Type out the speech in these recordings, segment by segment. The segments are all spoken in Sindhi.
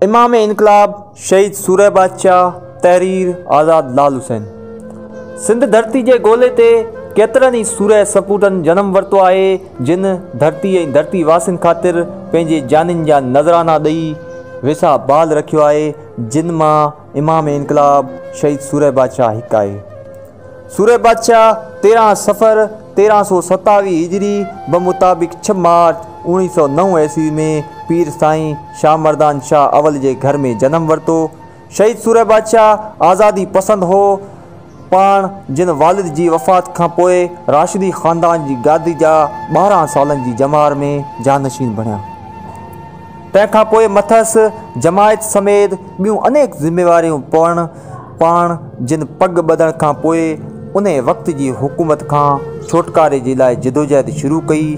امام انقلاب شهيد سورهيه بادشاهه تحرير آزاد لال حسين سنڌ ڌرتي جي گولي تي ڪيترن ئي سورهيه سپوتن جنم ورتو آهي جن ڌرتي ۽ ڌرتي واسين خاطر پنهنجي جانين جا نذرانا ڏئي ويساهه بحال رکيو آهي جن مان امام انقلاب شهيد سورهيه بادشاهه هڪ آهي. سورهيه بادشاهه 13 صفر 1327 هجري بمطابق 6 مارچ 1909 عيسوي ۾ پير سائين شاهه مردان شاهه اول جي گهر ۾ جنم ورتو. شهيد سورهيه بادشاهه آزادي پسند هو. پاڻ جن والد جي وفات کان پوء راشدي خاندان جي گادي جا 12 سالن جي ڄمار ۾ جانشين بڻيا. تنهن کان پوء مٿس جماعت سميت ٻيون انيڪ ذميواريون پوڻ پاڻ جن پڳ ٻڌڻ کان پوء انهي وقت جي حڪومت کان ڇوٽڪاري جي لاء جدوجهد شروع ڪئي.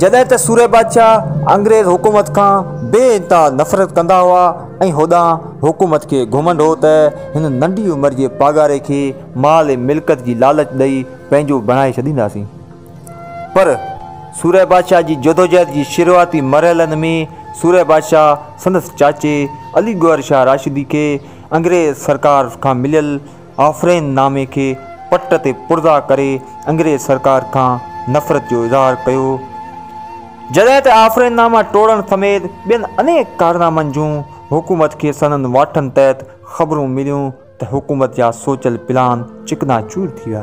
جڏهن ته سورهيه بادشاهه انگريز حڪومت کان بي انتها نفرت ڪندا هئا ۽ هوڏانهن حڪومت کي گهمنڊ هو ته هن ننڍي عمر جي پاڳاري کي مال ۽ ملڪيت جي لالچ ڏئي پنهنجو بڻائي ڇڏينداسين. پر سورهيه بادشاهه جي جدوجهد جي شروعاتي مرحلن ۾ سورهيه بادشاهه سندس چاچي علي گوهر شاهه راشدي کي انگريز سرڪار کان مليل آفرين نامي کي پٽ تي پرزا ڪري انگريز سرڪار کان نفرت جو اظهار ڪيو. جڏهن ته آفرين ناما ٽوڙڻ سميت ٻين انيڪ ڪارنامن جون حڪومت کي سندن واٺن تحت خبرون مليون ته حڪومت جا سوچيل پلان چڪنا چور ٿي ويا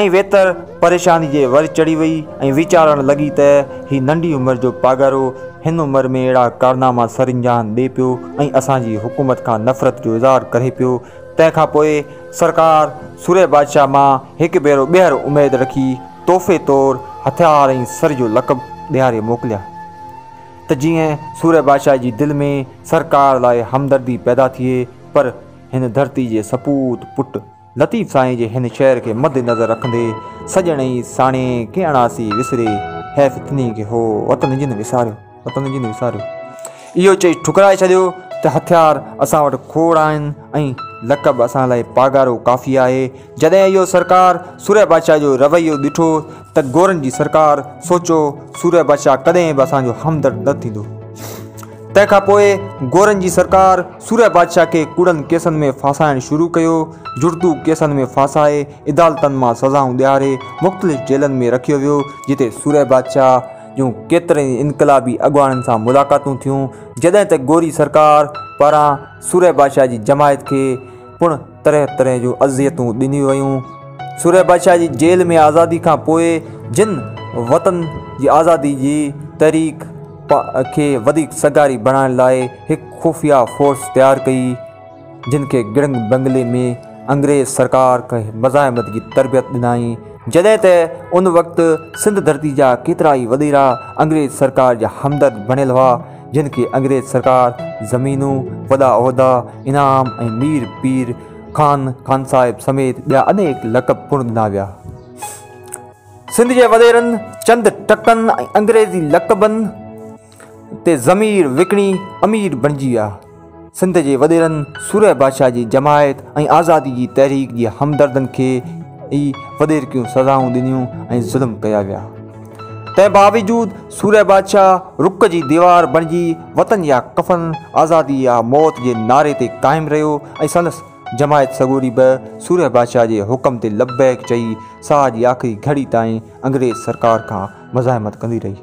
۽ ويتر پريشاني جي ور چڙهي وئي ۽ ويچارڻ لڳي ته هي ننڍي عمر جو پاڳارو هن عمر ۾ اهڙا ڪارناما سرانجام ڏئي پيو ۽ اسان جي حڪومت کان نفرت جو اظهار ڪري پيو. تنهن کان پوء سرڪار سورهيه بادشاهه مان هڪ ڀيرو ٻيهر اميد رکي تحفي طور هٿيار ۽ سر جو لقب ڏياري موڪليا. ته جيئن سورهيه بادشاهه جي دل ۾ سرڪار لاء همدردي پيدا ٿئي، پر هن ڌرتي جي سپوت پٽ لطيف سائين جي هن شعر کي مد نظر رکندي سڄڻ ئي ساڻي ڪي اڻاسي وسري، حيف تنهي کي هو وطن جن وساريو، وطن جن وساريو. اهو چئي ٺڪرائي ڇڏيو ته هٿيار اسان وٽ کوڙ آهن ۽ لقب اسان لاء پاڳارو ڪافي آهي. جڏهن اهو سرڪار سورهيه بادشاهه جو رويو ڏٺو ته گورن جي سرڪار سوچيو سورهيه بادشاهه ڪڏهن به اسان جو همدرد نه ٿيندو. تنهن کان پوء گورن جي سرڪار سورهيه بادشاهه کي ڪوڙن ڪيسن ۾ ڦاسائڻ شروع ڪيو. جڙتو ڪيسن ۾ ڦاسائي عدالتن مان سزائون ڏياري مختلف جيلن ۾ رکيو ويو، جتي سورهيه بادشاهه جون ڪيترن ئي انقلابي اڳواڻن سان ملاقاتون ٿيون. جڏهن ته گوري سرڪار پاران سورهيه بادشاهه جي جماعت کي پڻ طرح طرح جون اذيتون ڏنيون ويون. سورهيه بادشاهه جي جيل ۾ آزادي کان پوء جن وطن جي آزادي جي تحريڪ کي وڌيڪ سگهاري بڻائڻ لاء هڪ خفيه فورس تيار ڪئي، جن کي گڙنگ بنگلي ۾ انگريز سرڪار کي مزاحمت جي تربيت ڏنائين. جڏهن ته ان وقت سنڌ ڌرتي جا ڪيترائي وڏيرا انگريز سرڪار جا همدرد بڻيل هئا، جن کي انگريز سرڪار زمينون، وڏا عهدا، انعام ۽ مير، پير، خان، خانصاحب سميت ٻيا انيڪ لقب پڻ ڏنا ويا. سنڌ جي وڏيرن چند ٽڪن ۽ انگريزي لقبن تي ضمير وڪڻي امير بڻجي ويا. سنڌ جي وڏيرن سورهيه بادشاهه جي جماعت ۽ آزادي جي تحريڪ جي همدردن کي ئي وڏيرڪيون سزائون ڏنيون ۽ ظلم ڪيا ويا. تنهن باوجود سورهيه بادشاهه رڪ جي ديوار بڻجي وطن يا ڪفن، آزادي يا موت جي نعري تي قائم رهيو ۽ سندس جماعت سڳوري به سورهيه بادشاهه جي حڪم تي لبيڪ چئي ساهه جي آخري گهڙي تائين انگريز سرڪار کان مزاحمت ڪندي رهي.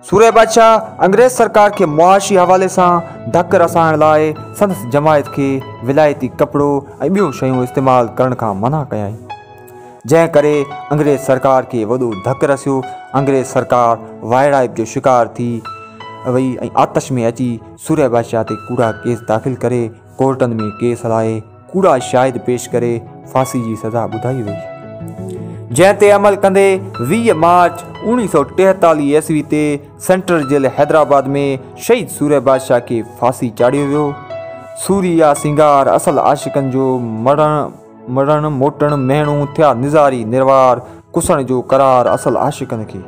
سورهيه بادشاهه انگريز سرڪار کي معاشي حوالي سان ڌڪ رسائڻ لاء سندس جماعت کي ولايتي ڪپڙو ۽ ٻيون شيون استعمال ڪرڻ کان منع ڪيائين، جنهن ڪري انگريز سرڪار کي وڏو ڌڪ رسيو. انگريز سرڪار وائڙائپ جو شڪار ٿي وئي ۽ آتش ۾ اچي سورهيه بادشاهه تي ڪوڙا ڪيس داخل ڪري ڪورٽن ۾ ڪيس هلائي ڪوڙا شاهد پيش ڪري ڦاسي جي سزا ٻڌائي وئي، جنهن تي عمل ڪندي 20 مارچ 1943 عيسوي تي سينٽرل جيل حيدرآباد ۾ شهيد سورهيه بادشاهه کي ڦاسي چاڙهيو ويو. سوري آ سينگار اصل عاشقن جو مڙڻ موٽڻ مهڻو ٿيا نظاري نروار ڪسڻ جو قرار اصل عاشقن کي.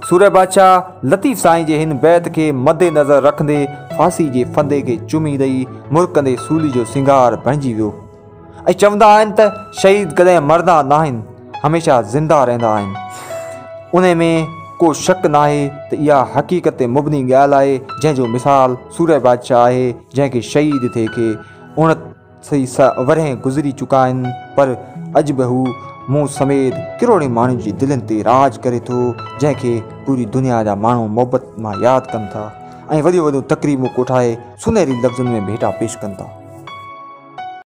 سورهيه بادشاهه لطيف سائين جي هن بيت کي مد نظر رکندي ڦاسي جي ڦندي کي چمي ڏئي مرڪندي سولي جو سينگار بڻجي ويو ۽ چوندا آهن ته شهيد ڪڏهن مرندا ناهن هميشه زنده رهندا آهن. انهي ۾ ڪو شڪ ناهي ته اها حقيقت تي مبني ڳالهه آهي، جنهن جو مثال سورهيه بادشاهه آهي، جنهن کي شهيد ٿئي کي 79 ورهيه گذري چڪا آهن، پر اڄ به هو مون سميت ڪروڙين ماڻهن جي دلين تي راڄ ڪري ٿو، جنهن کي پوري دنيا جا ماڻهو محبت مان ياد ڪن ٿا ۽ وڏيون وڏيون تقريبون ڪوٺائي سونهري لفظن ۾ ڀيٽا پيش ڪن ٿا.